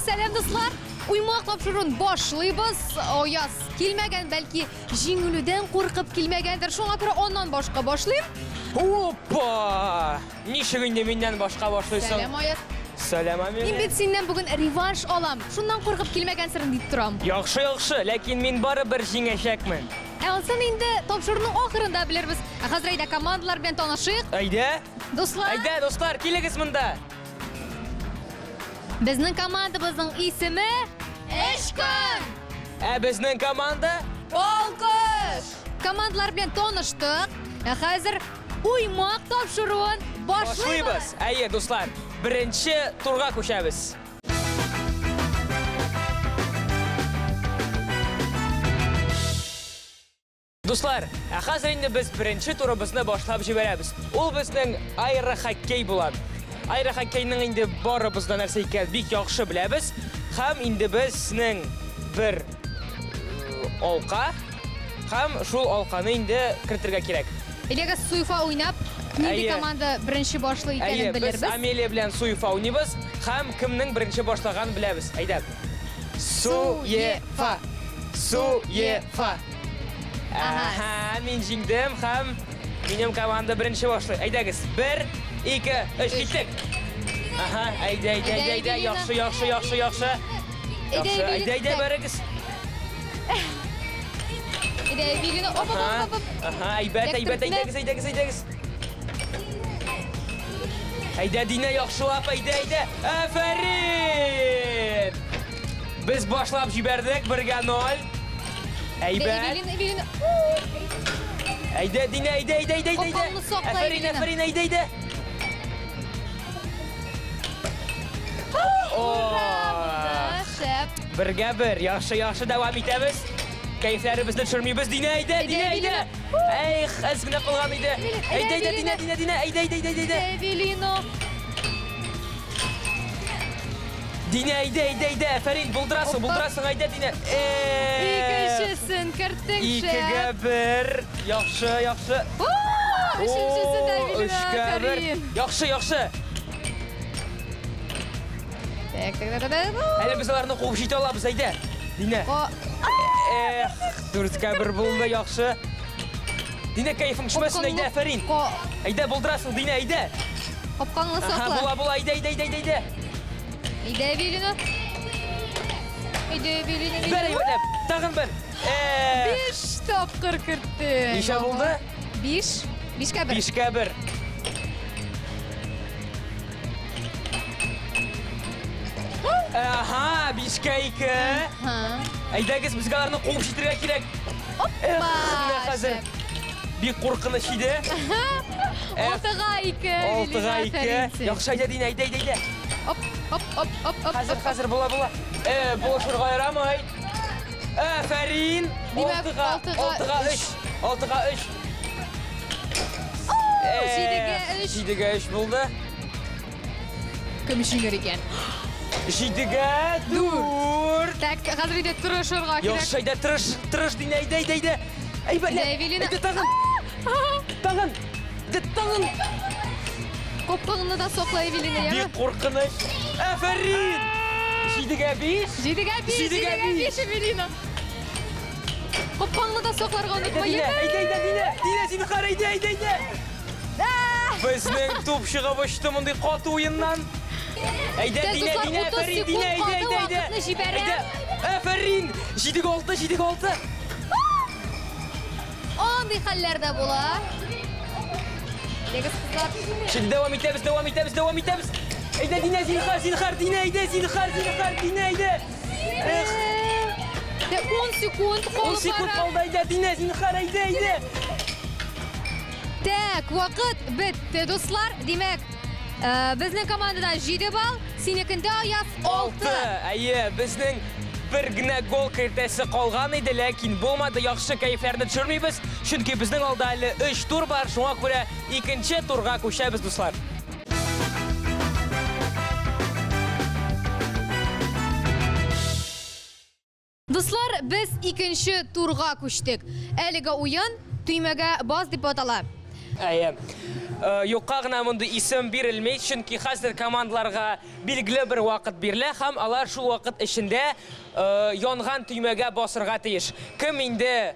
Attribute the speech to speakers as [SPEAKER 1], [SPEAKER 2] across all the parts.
[SPEAKER 1] Сәлам, дуслар! Уймак тапшыруын башлыйбыз. Аяз килмәгән, бәлки җиңелүдән куркып килмәгәндер. Шуңа күрә аннан башка башлыйм.
[SPEAKER 2] Опа! Ничек инде миннән башка башлыйсың?
[SPEAKER 1] Сәлам, Аяз.
[SPEAKER 2] Сәлам, Амина.
[SPEAKER 1] Мин бит синнән бүген реванш алам. Шуннан куркып килмәгәнсең дип торам.
[SPEAKER 2] Яхшы, яхшы, ләкин мин барыбер җиңәчәкмен.
[SPEAKER 1] Ә ансын инде тапшыруның ахырында белербез. Ә хәзер әйдә командалар белән танышыйк.
[SPEAKER 2] Әйдә.
[SPEAKER 1] Дуслар.
[SPEAKER 2] Әйдә, дуслар, килегез монда.
[SPEAKER 1] Безнең командабызның исеме Өч көн.
[SPEAKER 2] Ә безнең команда
[SPEAKER 1] Балкыш. Командалар белән таныштык. Ә хәзер уймак тапшыруын башлыйбыз.
[SPEAKER 2] Башлыйбыз. Әйе, дуслар, беренче турга күчәбез. Дуслар, ә хәзер инде без беренче турыбызны башлап җибәрәбез. Ул безнең аэрохоккей була. Аэрохоккейның инде барыбыз да нәрсә икәнен бик яхшы беләбез. Һәм инде безнең бер алка һәм шул алканы инде кертергә кирәк.
[SPEAKER 1] Элегез Суефа уйнап, нинди команда беренче башлый икәнен белербез.
[SPEAKER 2] Әйе, без Амелия белән Суефа уйныйбыз һәм кемнең беренче башлаганын беләбез. Әйдә. Суефа. Суефа. Аһа, мин җиңдем һәм минем команда беренче башлый. Әйдәгез. 1, 2, 3, киттек. Аһа, әйдә, әйдә, әйдә, әйдә, яхшы, яхшы, яхшы, яхшы. Яхшы, әйдә, әйдә, бәрегез.
[SPEAKER 1] Әйдә, Эвелина, оп, оп, оп, оп.
[SPEAKER 2] Аһа, әйбәт, әйбәт, әйдәгез, әйдәгез, әйдәгез. Әйдә, Динә, яхшылап, әйдә, әйдә. Афәрин! Без башлап җибәрдек, 1-0. Әйбәт.
[SPEAKER 1] Эвелина, Эвелина.
[SPEAKER 2] Әйдә, Динә, әйдә, әйдә, әйдә, әйдә. Афәрин, афәрин, әйдә, әйдә.
[SPEAKER 1] Ура, шәп.
[SPEAKER 2] 1-1, яхшы, яхшы, дәвам итәбез. Кәефләребезне төшермибез. Динә, әйдә, Динә, әйдә. Эх, әз генә калган иде. Әйдә, әйдә, Динә, Динә, Динә, әйдә, әйдә, әйдә, әйдә.
[SPEAKER 1] Эвелина.
[SPEAKER 2] Динә, әйдә, әйдә, әйдә. Афәрин, булдырасың, булдырасың, әйдә, Динә.
[SPEAKER 1] Икенчесен керттең, шәп.
[SPEAKER 2] 2-1. Яхшы, яхшы.
[SPEAKER 1] Өченчесен дә Эвелина, афәрин.
[SPEAKER 2] Яхшы, яхшы.
[SPEAKER 1] Так, так, так, так.
[SPEAKER 2] Әле без аларны куып җитә алабыз, әйдә. Динә. Эх, 4-1 булды, яхшы. Динә, кәефең төшмәсен, әйдә, афәрин. Әйдә, булдырасың, Динә, әйдә.
[SPEAKER 1] Капкаңны сакла.
[SPEAKER 2] Була, була, әйдә, әйдә, әйдә, әйдә.
[SPEAKER 1] Әйдә, Эвелина. Әйдә, Эвелина.
[SPEAKER 2] Бер әйбәтләп, тагын бер.
[SPEAKER 1] 5 тапкыр керттең.
[SPEAKER 2] Ничә булды?
[SPEAKER 1] 5. 5-1.
[SPEAKER 2] 5-1. Аһа, 5-2. Әйдәгез, безгә аларны куып җитәргә кирәк.
[SPEAKER 1] Оппа!
[SPEAKER 2] Хәзер бик куркыныч иде.
[SPEAKER 1] 6-2.
[SPEAKER 2] 6-2. Яхшы, әйдә, Динә, әйдә, әйдә, әйдә.
[SPEAKER 1] Оп, оп, оп, оп, оп.
[SPEAKER 2] Хәзер, хәзер, була, була. Булышырга ярамый. Афәрин! 6-3. 6-3.
[SPEAKER 1] 7-3.
[SPEAKER 2] 7-3 булды.
[SPEAKER 1] Кем җиңер икән?
[SPEAKER 2] 7-4.
[SPEAKER 1] Так, хәзер инде тырышырга кирәк.
[SPEAKER 2] Яхшы, әйдә, тырыш, тырыш, Динә, әйдә, әйдә, әйдә. Әйбәт,
[SPEAKER 1] Эвелина.
[SPEAKER 2] Әйдә, тагын. Тагын. Әйдә, тагын.
[SPEAKER 1] Капкаңны да сакла, Эвелина, яме.
[SPEAKER 2] Бик куркыныч. Афәрин! 7-5.
[SPEAKER 1] 7-5, 7-5, Эвелина. Капкаңны да сакларга онытма,
[SPEAKER 2] Динә, әйдә, әйдә, Динә. Динә, зинһар, әйдә, әйдә, әйдә. Безнең туп чыгып очты мондый каты уеннан. Әйдә, Динә, Динә, афәрин, Динә, әйдә, әйдә, әйдә. Әйдә, афәрин! 7-6, 7-6.
[SPEAKER 1] Андый хәлләр дә була. Әйдәгез, кызлар.
[SPEAKER 2] Şimdi дәвам итәбез, дәвам итәбез, дәвам итәбез. Әйдә, Динә, зинһар, зинһар, Динә, әйдә, зинһар, зинһар, Динә, әйдә. Эх.
[SPEAKER 1] 10 секунд
[SPEAKER 2] 10 секунд калды, әйдә, Динә, зинһар, әйдә, әйдә.
[SPEAKER 1] Так, вакыт бетте, дуслар. Димәк, безнең командада 7 балл, синекендә Аяз 6.
[SPEAKER 2] Әйе, безнең бер генә гол кертәсе калган иде, ләкин булмады. Яхшы кәефләрне төшермибез, чөнки безнең алда әле 3 тур бар, шуңа күрә икенче турга күчәбез, дуслар.
[SPEAKER 1] Дуслар, без икенче турга күчтек. Әлеге уен төймәгә бас дип атала.
[SPEAKER 2] Әйе. Юкка гына мондый исем бирелми, чөнки хәзер командаларга билгеле бер вакыт бирелә һәм алар шул вакыт эчендә янган төймәгә басырга тиеш. Кем инде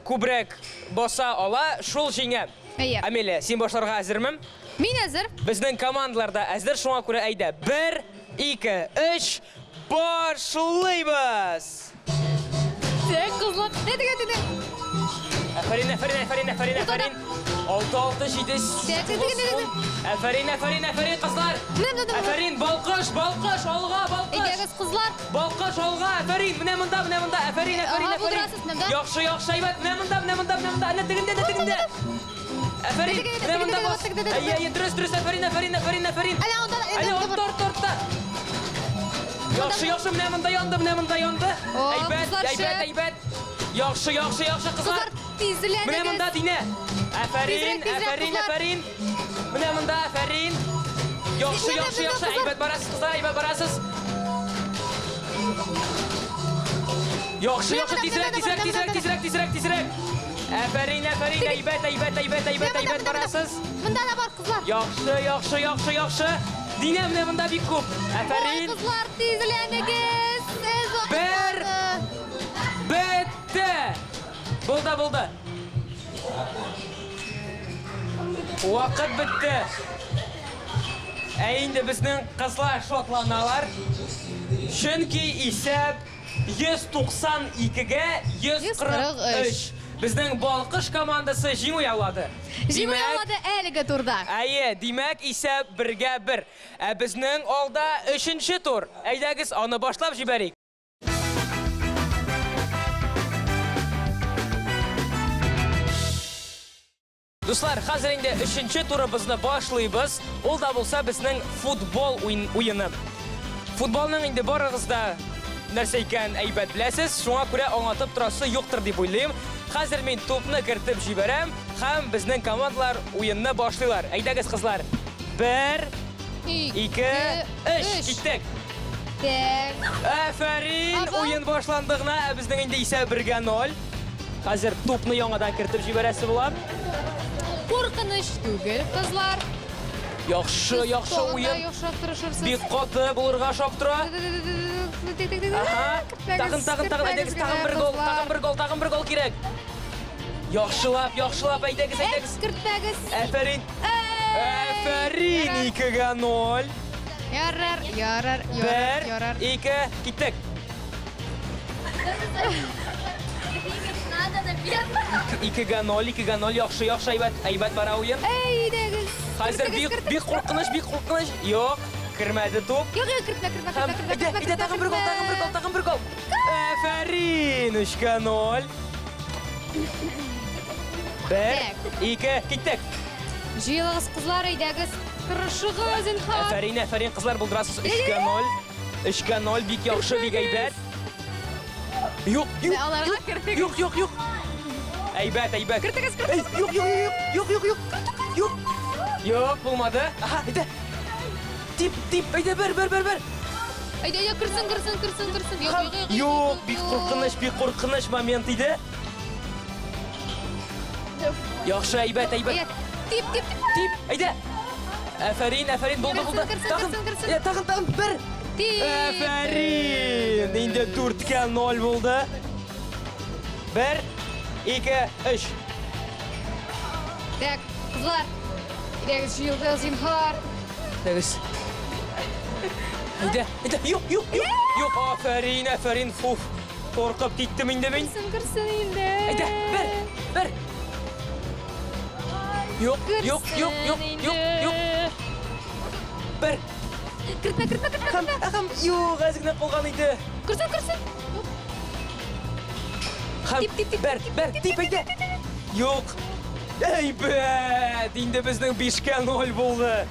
[SPEAKER 2] күбрәк баса ала, шул җиңә.
[SPEAKER 1] Әйе.
[SPEAKER 2] Амелия, син башларга әзерме?
[SPEAKER 1] Мин әзер.
[SPEAKER 2] Безнең командалар да әзер, шуңа күрә әйдә. 1, 2, 3, башлыйбыз!
[SPEAKER 1] Так, кызлар. Әйдә, әйдә, әйдә.
[SPEAKER 2] Әфәрин, әфәрин, әфәрин, әфәрин, әфәрин. 6, 6, 7, 8, 10. Әфәрин, әфәрин, әфәрин, кызлар. Әфәрин, балкыш, балкыш, алга, балкыш.
[SPEAKER 1] Әйдәгез, кызлар.
[SPEAKER 2] Балкыш, алга, әфәрин. Менә монда, менә монда. Әфәрин, әфәрин, әфәрин. Яхшы, яхшы, әйбәт. Менә монда, менә монда, менә монда. Әнә тегендә, әнә тегендә. Әфәрин, менә монда бас. Әйе, әйе, дөрес, дөрес, әфәрин, әфәрин, әфәрин, әфәрин.
[SPEAKER 1] Әнә анда,
[SPEAKER 2] әнә артта, артта, артта. Яхшы, яхшы, менә монда янды, менә монда янды. Әйбәт, әйбәт, әйбәт. Яхшы, яхшы, яхшы, кызлар.
[SPEAKER 1] Тизләнегез.
[SPEAKER 2] Менә монда Динә. Әфәрин, әфәрин, әфәрин. Менә монда әфәрин. Яхшы, яхшы, яхшы. Әйбәт барасыз, кызлар, әйбәт барасыз. Яхшы, яхшы, тизрәк, тизрәк, тизрәк, тизрәк, тизрәк, тизрәк. Әфәрин, әфәрин, әйбәт, әйбәт, әйбәт, әйбәт, әйбәт барасыз.
[SPEAKER 1] Монда да бар кызлар.
[SPEAKER 2] Яхшы, яхшы, яхшы, яхшы. Динә, менә монда бик күп. Әфәрин.
[SPEAKER 1] Кызлар, тизләнегез.
[SPEAKER 2] Бер. Бетте. Булды, булды. Вакыт бетте. Ә инде безнең кызлар шатланалар. Чөнки исәп 192-гә 143. Безнең Балкыш командасы җиңү яулады.
[SPEAKER 1] Җиңү яулады әлеге турда.
[SPEAKER 2] Әйе, димәк, исәп 1-1. Ә безнең алда 3-нче тур. Әйдәгез, аны башлап җибәрик. Дуслар, хәзер инде 3-нче турыбызны башлыйбыз. Ул да булса безнең футбол уены. Футболның инде барыгыз да нәрсә икәнен әйбәт беләсез, шуңа күрә аңлатып торасы юктыр дип уйлыйм. Хәзер мин тупны кертеп җибәрәм һәм безнең командалар уенны башлыйлар. Әйдәгез, кызлар. 1, 2, 3, киттек. Әфәрин, уен башланды гына, ә безнең инде исәп 1-0. Хәзер тупны яңадан кертеп җибәрәсе була.
[SPEAKER 1] Куркыныч түгел, кызлар.
[SPEAKER 2] Яхшы, яхшы уен. Бик каты булырга шап тора. Ага. Тагын, тагын, тагын, әйдәгез, тагын бер гол, тагын бер гол, тагын бер гол кирәк. Яхшылап, яхшылап, әйдәгез, әйдәгез.
[SPEAKER 1] Кертмәгез.
[SPEAKER 2] Әфәрин. Әфәрин, 2-0.
[SPEAKER 1] Ярар, ярар, ярар, ярар.
[SPEAKER 2] 1, 2, киттек. 2-0, 2-0, яхшы, яхшы, әйбәт, әйбәт бара уен.
[SPEAKER 1] Әйдәгез.
[SPEAKER 2] Хәзер бик куркыныч, бик куркыныч. Юк, кермәде туп.
[SPEAKER 1] Юк, юк, кертмә, кертмә, кертмә, кертмә.
[SPEAKER 2] Әйдә, тагын бер гол, тагын бер гол, тагын бер гол. Әфәрин, 3-0. 1, 2, киттек.
[SPEAKER 1] Җыелыгыз, кызлар, әйдәгез. Тырышыгыз, зинһар.
[SPEAKER 2] Әфәрин, әфәрин, кызлар, булдырасыз. 3-0. 3-0, бик яхшы, бик әйбәт. Юк, юк, юк, юк, юк. Әйбәт, әйбәт.
[SPEAKER 1] Кертегез, кертегез.
[SPEAKER 2] Юк, юк, юк, юк, юк, юк. Юк, булмады. Аһа, әйдә. Тип, тип, әйдә, бер, бер, бер, бер.
[SPEAKER 1] Әйдә, әйдә, керсен, керсен, керсен, керсен. Юк, юк, юк.
[SPEAKER 2] Юк, бик куркыныч, бик куркыныч момент иде. Яхшы, әйбәт, әйбәт.
[SPEAKER 1] Тип, тип, тип.
[SPEAKER 2] Тип, әйдә. Әфәрин, әфәрин, булды, булды.
[SPEAKER 1] Тагын,
[SPEAKER 2] тагын, тагын, бер. Әфәрин! Инде 4-0 булды. 1, 2, 3.
[SPEAKER 1] Так, кызлар. Әйдәгез, җыелды, зинһар.
[SPEAKER 2] Әйдәгез. Әйдә, әйдә, юк, юк, юк. Юк, афәрин, афәрин, фуф. Куркып киттем инде мин.
[SPEAKER 1] Керсен, керсен инде.
[SPEAKER 2] Әйдә, бер, бер. Юк, юк, юк, юк, юк, юк. Бер.
[SPEAKER 1] Кертмә, кертмә, кертмә, кертмә.
[SPEAKER 2] Һәм, юк, әз генә калган иде.
[SPEAKER 1] Керсен, керсен.
[SPEAKER 2] Һәм, бер, бер, тип, әйдә. Юк. Әйбәт, инде безнең 5-0 булды.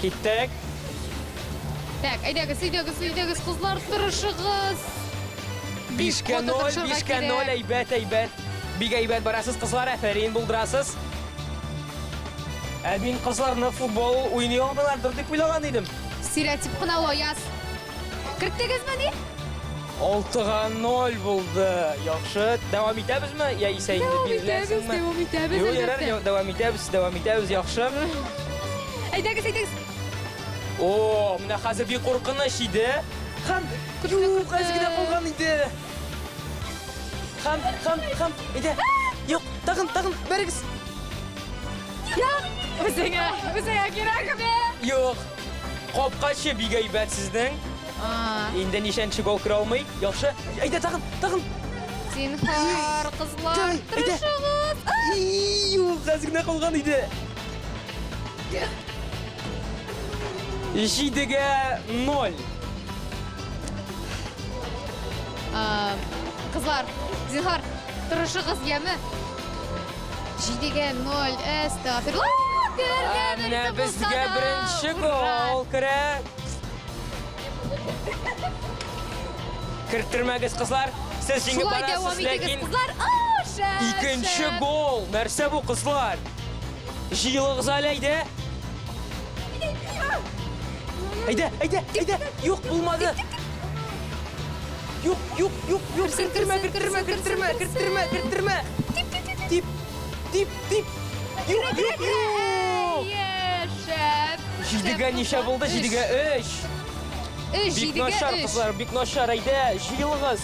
[SPEAKER 2] Киттек.
[SPEAKER 1] Так, әйдәгез, әйдәгез, әйдәгез, кызлар, тырышыгыз.
[SPEAKER 2] 5-0, 5-0, әйбәт, әйбәт. Бик әйбәт барасыз, кызлар, әфәрин, булдырасыз. Ә мин кызларны футбол уйный алмыйлардыр дип уйлаган идем.
[SPEAKER 1] Стереотип кына ул, Аяз. Керттегезме, ни?
[SPEAKER 2] 6-0 булды. Яхшы. Дәвам итәбезме? Яисә инде биреләсеңме?
[SPEAKER 1] Дәвам итәбез,
[SPEAKER 2] Юк, ярар, дәвам итәбез, дәвам итәбез, яхшы.
[SPEAKER 1] Әйдәгез, әйдәгез.
[SPEAKER 2] О, менә хәзер бик куркыныч иде. Һәм юк, әз генә калган иде. Һәм, һәм, әйдә. Юк, тагын, тагын, бәрегез.
[SPEAKER 1] Юк, үзеңә, үзеңә кирәкме?
[SPEAKER 2] Юк. Капкачы бик әйбәт сезнең. Инде ничәнче гол керә алмый. Яхшы. Әйдә, тагын, тагын.
[SPEAKER 1] Зинһар, кызлар, тырышыгыз.
[SPEAKER 2] Юк, әз генә калган иде. 7-0.
[SPEAKER 1] Кызлар, зинһар, тырышыгыз, яме. 7-0, әстәгъфирулла.
[SPEAKER 2] Менә безгә беренче гол керә. Керттермәгез, кызлар. Сез җиңеп барасыз, ләкин икенче гол. Нәрсә бу, кызлар? Җыелыгыз әле, әйдә. Әйдә, әйдә, әйдә. Юк, булмады. Юк, юк, юк, юк. Керттермә, керттермә, керттермә, керттермә, керттермә. Тип, тип, тип. Юк, юк, юк. 7-гә ничә булды? 7-3. Бик начар, кызлар, бик начар. Әйдә, җыелыгыз.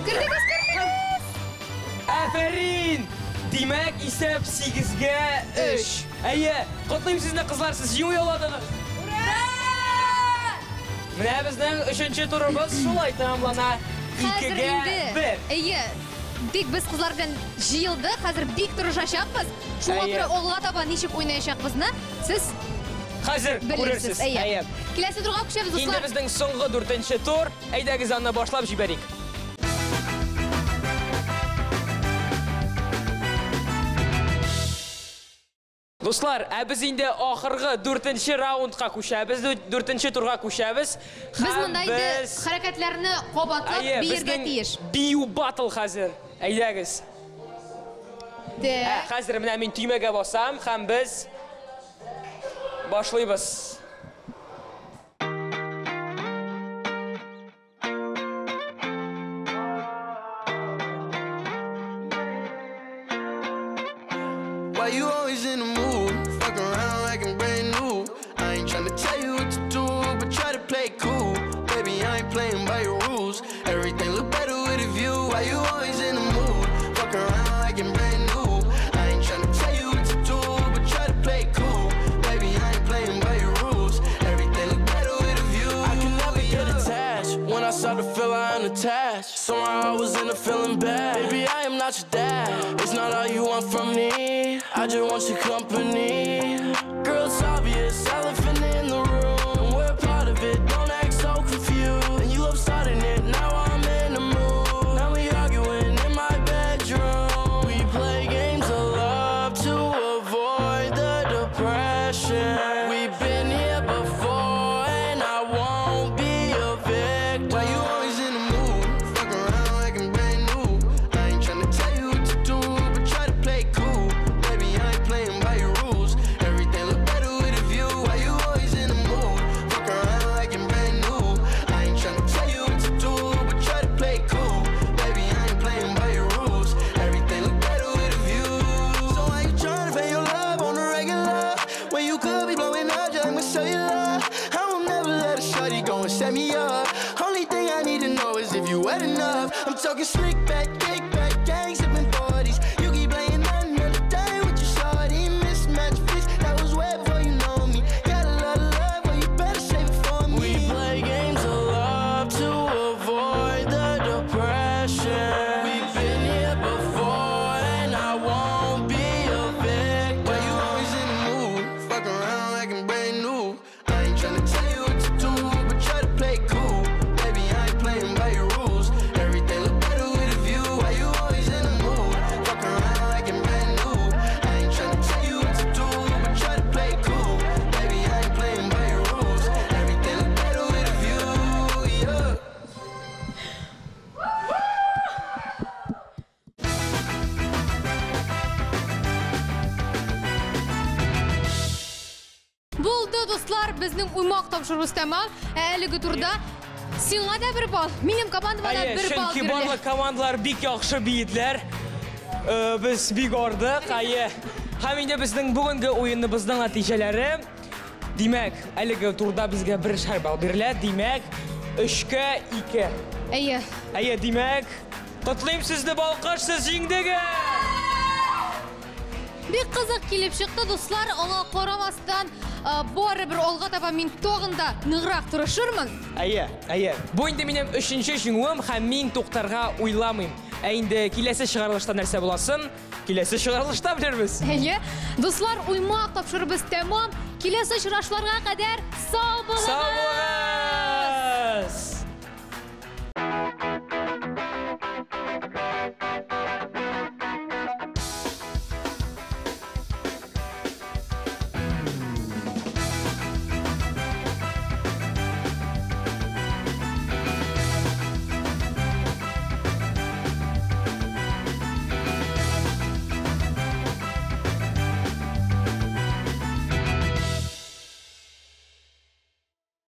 [SPEAKER 1] Кердегез, кердегез!
[SPEAKER 2] Афәрин! Димәк, исәп 8-3. Әйе, котлыйм сезне, кызлар, сез җиңү яуладыгыз.
[SPEAKER 1] Ура!
[SPEAKER 2] Менә безнең өченче турыбыз шулай тәмамлана. 2-1.
[SPEAKER 1] Әйе, бик без кызлар белән җыелдык, хәзер бик тырышачакбыз. Шуңа күрә алга таба ничек уйнаячакбызны сез
[SPEAKER 2] хәзер күрерсез.
[SPEAKER 1] Әйе. Киләсе турга күчәбез, дуслар.
[SPEAKER 2] Инде безнең соңгы 4-нче тур. Әйдәгез, аны башлап җибәрик. Дуслар, ә без инде ахыргы 4-нче раундка күчәбез, 4-нче турга күчәбез.
[SPEAKER 1] Без монда инде хәрәкәтләрне кабатлап биергә тиеш.
[SPEAKER 2] Бию батл хәзер. Әйдәгез. Хәзер менә мин төймәгә басам һәм без башлыйбыз.
[SPEAKER 3] Why you always in the mood? Fuck around like I'm brand new. I ain't tryna tell you what to do, but try to play cool. Baby, I ain't playing by your rules. Everything look better with a view. Why you always in the mood? Fuck around like I'm brand new. I ain't tryna tell you what to do, but try to play cool. Baby, I ain't playing by your rules. Everything look better with a view.
[SPEAKER 4] I can never get attached. When I start to feel I am attached. Somehow I was in a feeling bad. Baby, I am not your dad. It's not all you want from me. I just want your company. Girl, it's obvious, elephant in the room. And we're part of it, don't act so confused. And you love starting it, now I'm in the mood. Now we arguing in my bedroom. We play games of love to avoid the depression. We've been here before and I won't be a victim.
[SPEAKER 3] Why you always in the mood? Fuck around like I'm brand new. I ain't tryna tell you what to do, but try to play cool. Baby, I ain't playing by your rules. Everything look better with a view. Why you always in the mood? Fuck around like I'm brand new. I ain't tryna tell you what to do, but try to play cool. Baby, I ain't playing by your rules. Everything look better with a view. So why you tryna pay your love on the regular? When you could be blowing up, just like my cellular. I will never let a shorty go and set me up. Only thing I need to know is if you wet enough. I'm talking slick back, kick back, gang sipping 40s. You keep playing another day with your shorty. Mismatch fits, that was way before you know me. Got a lot of love, but you better save it for me.
[SPEAKER 4] We play games of love to avoid the depression. We've been here before and I won't be a victim.
[SPEAKER 3] Why you always in the mood? Fuck around like I'm brand new. I ain't tryna tell you what to do, but try to play cool. Baby, I ain't playing by your rules. Everything look better with a view. Why you
[SPEAKER 1] Дуслар, безнең уймак тапшыруыбыз тәмам. Ә әлеге турда сиңа да бер балл, минем командама да бер балл
[SPEAKER 2] Чөнки
[SPEAKER 1] бирелә.
[SPEAKER 2] барлык командалар бик яхшы биедләр. Без бик ардык, әйе. Һәм инде безнең бүгенге уеныбызның нәтиҗәләре. Димәк, әлеге турда безгә бершәр балл бирелә. Димәк, 3-кә 2.
[SPEAKER 1] Әйе.
[SPEAKER 2] Әйе, димәк, котлыйм сезне, Балкыш, сез җиңдегез!
[SPEAKER 1] Бик кызык килеп чыкты, дуслар. Аңа карамастан, барыбер алга таба мин тагын да ныграк тырышырмын.
[SPEAKER 2] Әйе, әйе. Бу инде минем өченче җиңүем һәм мин туктарга уйламыйм. Ә инде киләсе чыгарылышта нәрсә буласын, киләсе чыгарылышта белербез.
[SPEAKER 1] Әйе. Дуслар, уймак тапшырыбыз тәмам. Киләсе очрашларга кадәр сау булыгыз!
[SPEAKER 2] Сау булыгыз!